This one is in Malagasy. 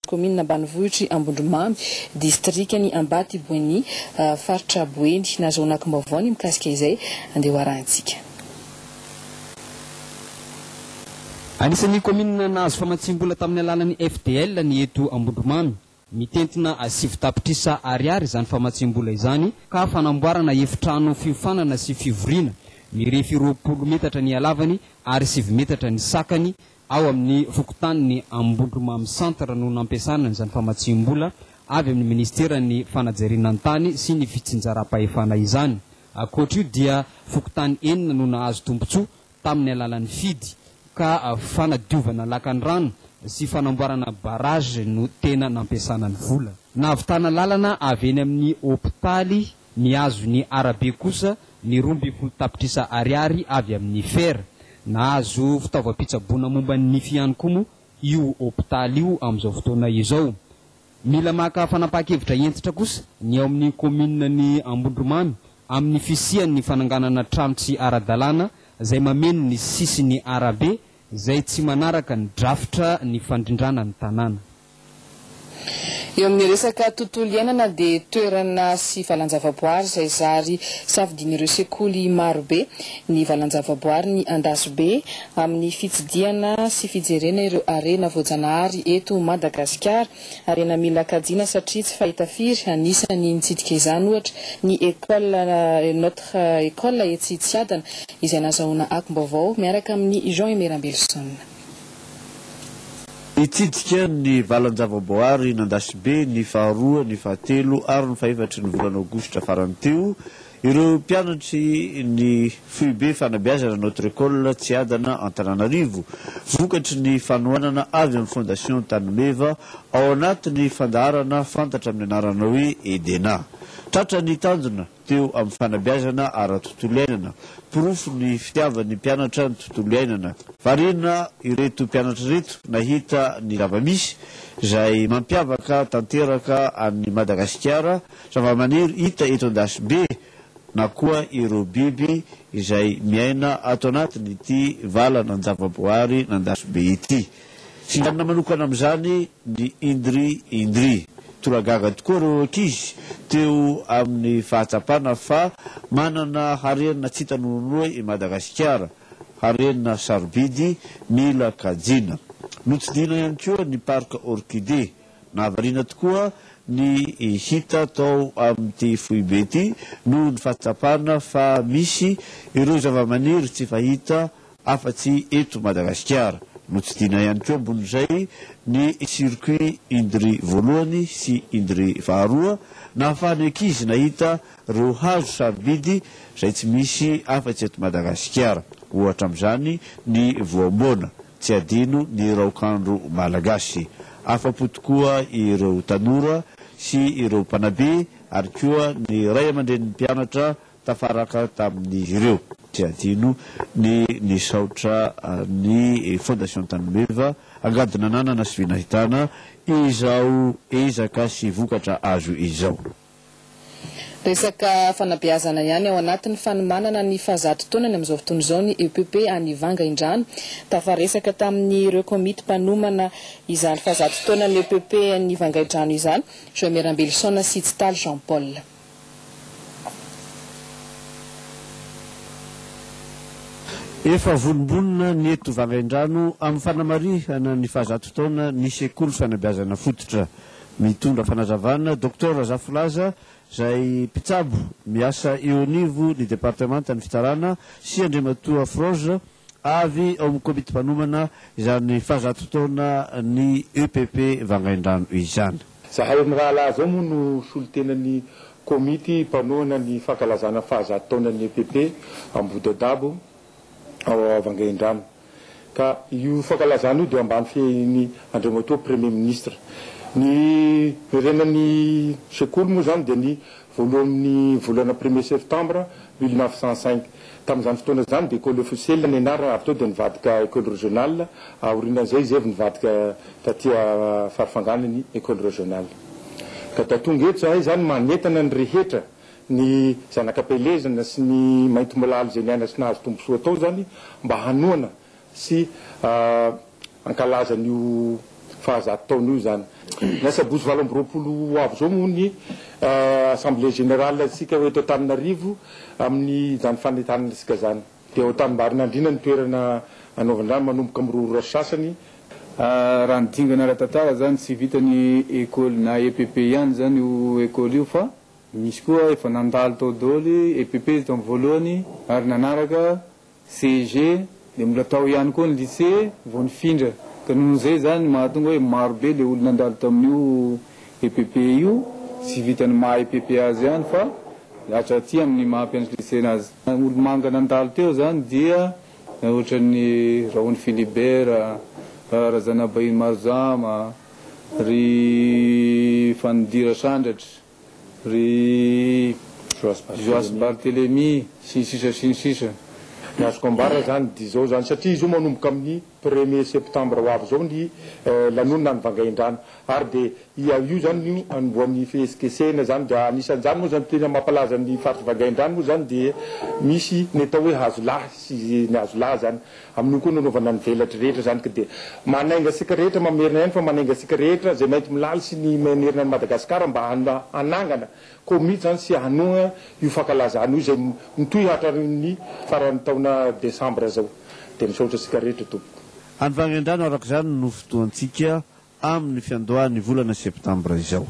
kaominina ambanivohitr'i Ambondromamy, distrikan'i Ambaty Boeny, faritra Boeny. Nahazoana akom-baovao ny mikasika izay, andeha ho arahintsika. Anisan'ny kaominina nahazo famatsiam-bola tamin'ny alalan'ny FDL ny eto Ambondromamy. Mitentina 9 tapitrisa ariary izany famatsiam-bola izany ka fanamboarana efitrano fiofanana sy fivoriana mirefy 20 metatra ny halavany ary 9 metatra ny sakany ao amin'ny fokontany Ambondromamy centre no nampiasana izany famatsiam-bola avy amin'ny ministeran'ny fanajariana ny tany sy ny fitsinjaram-pahefana izany. Ankoatra io dia fokontany enina no nahazo tombontsoa tamin'ny alalan'ny FID ka fanadiovana lakan-drano sy fanamboarana barrage no tena nampiasana ny vola. Nahavitana lalana avy eny amin'ny hopitaly miazo ny arabe kosa ny 12 tapitrisa ariary avy amin'ny FER. Nahazo fitaovam-pitsaboana momba ny nify ihany koa moa io hopitaly io amin'izao fotoana izao. Mila maka fanapahan-kevitra hentitra kosa ny ao amin'ny kaominina ny Ambondromamy amin'ny fisian'ny fananganana trano tsy ara-dalàna izay mameno ny sisin'ny arabe izay tsy manaraka ny drafitra ny fandrindrana ny tanàna. Eo amin'ny resaka tontolo iainana dia toerana sy valan-javaboary izay zary safidin'ireo sekoly marobe ny valan-javaboary ny Andasibe amin'ny fitsidihana sy fijerena ireo harena voajanahary eto Madagasikara. Harena mila kajiana satria tsy fahita firy. Anisany nitsidika izany ohatra ny école Notre École etsy Tsiadana izay nahazoana akom-baovao miaraka amin'ny Jean Aimé Rambelison. Nitsidika ny valan-javaboary n'Andasibe ny faharoa, ny fahatelo ary ny fahefatry ny volana aogositra farany teo ireo mpianatry ny foibe fanabeazana Notre École Tsiadana Antananarivo vokatry ny fanohanana avy amin'ny Fondation Tanimeva ao anatin'ny fandaharana fantatra amin'ny anarana hoe Edena. Tratra ny tanjona teo amin'ny fanabeazana ara-tontolo iainana, porofo ny fitiavan'ny mpianatra ny tontolo iainana. Variana ireto mpianatra ireto nahita ny zava-misy izay mampiavaka tanteraka an'i Madagasikara, zava-maniry hita eto Andasibe na koa ireo biby izay miaina ato anatin'ity valan-javaboary n'Andasibe ity. Singanina manokana amin'izany ny indri indri. Toragaga tokoa ireo ankizy teo amin'ny fahatsapana fa manana harena tsy hita nononoa i Madagasikara, harena sarobidy mila kajiana. Notsidihina ihany koa ny parc orchidée. Nahavariana tokoa ny hita tao amin'ity foibe ity noho ny fahatsapana fa misy ireo zava-maniry tsy fahita afa-tsy eto Madagasikara. Notsidihina ihany koa ambonin'izay ny circuit indri voalohany sy indri faharoa nahafahan'ny ankizy nahita ireo hazo sarobidy izay tsy misy afa-tsy eto Madagasikara. Ohatra amin'izany ny voamboana, tsy adino ny raokandro malagasy. Afa-po tokoa ireo tanora sy ireo mpanabe ary koa ny ray aman-drenin'ny mpianatra tafaraka tamin'izy ireo. Tsy adino ny nisaotra ny Fondation Tanimeva angady nananana sy vy nahitana izao ezaka sy vokatra azo izao. Resaka fanabeazana ihany ao anatin'ny fanomanana ny fahazato taonany amin'izao fotoana izao ny EPP any Vangaindrano. Tafaresaka tamin'ireo komity mpanomana izany fahazato taonany EPP any Vangaindrano izany, Jean Rambelison sy Tsitaly Jean Paul. Efa vonombonona ny eto Vangaindrano amin'ny fanamarihana ny fahazato taona ny sekoly fanabeazana fototra. Mitondra fanazavana Docteur Razafilaza izay mpitsabo miasa eo anivo ny departemanta ny fitsarana sy Andriamatoa Froge avy ao amin'ny komity mpanomana izany fahazato taona ny EPP Vangaindrano izany. Zahay amin'ny rahalahy zao moa no solotenan'ny komity mpanohana ny fankalazana fahazato taona ny EPP Ambodadabo ao Vangaindrano. Ka io fankalazana io dia ambany fehin'ny Andriamatoa Premier ministre. Ny verenan'ny sekoly moa zany dia ny voalohan'ny volana premier septembre 1905. Tamin'izany fotoana izany dia école officielle ny anarana, avy teo dia nivadika école régionale, aorianan'izay izy avy nivadika taty Farafangana ny école régionale. Ka da tonga eto zahay zany manentana ny rehetra, ny zanak'Ampelezana sy ny Maintimolaly izay niaina sy nahazo tombontsoa tao zany mba hanohana sy hankalaza an'io. fahazato taona io izany. Ny asabotsy 28 ho avy izao moa ny assemblée générale antsika eto Antananarivo amin'izany fanentanana antsika izany. Dia ao Antanimbarinandriana ny toerana anaovana izany manomboka amin'ny 2 ora sy sasany. Raha ny dingana ara-tantara izany tsy vita ny école na EPP ihany izany io école io fa misy koa efa nandalo tao daholo EPP izy tamin'ny voalohany ary nanaraka CEG dia mbola tao ihany koa ny lycée vao nifindra ka nohon'izay izany mahatonga hoe maro be le olona nandalo tamin'io EPP io, tsy vitan'ny maha EPP azy ihany fa hatraty amin'ny maha mpianatry lycée azy. Olomanga nandalo teo izany dia ohatran'ny Rahony Philibert, Razanabahiny Marozama, ry Fanodira Sandratra, ry Joas Barthelemy, sy ny sisa sy ny sisa. Ny azoko ambara izany dia izao izany, satria izy io manomboka amin'ny premier septembre ho avy izao ny lanonana any Vangaindrano, ary dia io izany no hanombohan'ny fihetsiketsehina izany, dia anisan'izany moa izany tena mampalaza ny faritry Vangaindrano moa izany dia misy ny atao hoe hazolahy sy ny hazolahy izany, amin'io koa no anaovana ny velatry rehetra izany ka dia manainga antsika rehetra, mamerina ihany fa manainga antsika rehetra izay maintimolaly sy ny manerana an'i Madagasikara mba hanangana Komity izany sy hanohana io fankalazana io izay mitohy hatramin'ny faran'ny taona desambra izao. Dia misaotra antsika rehetra tompoko. Any Vangaindrano araka izany no fotoantsika amin'ny fiandohan'ny volana septambra izao.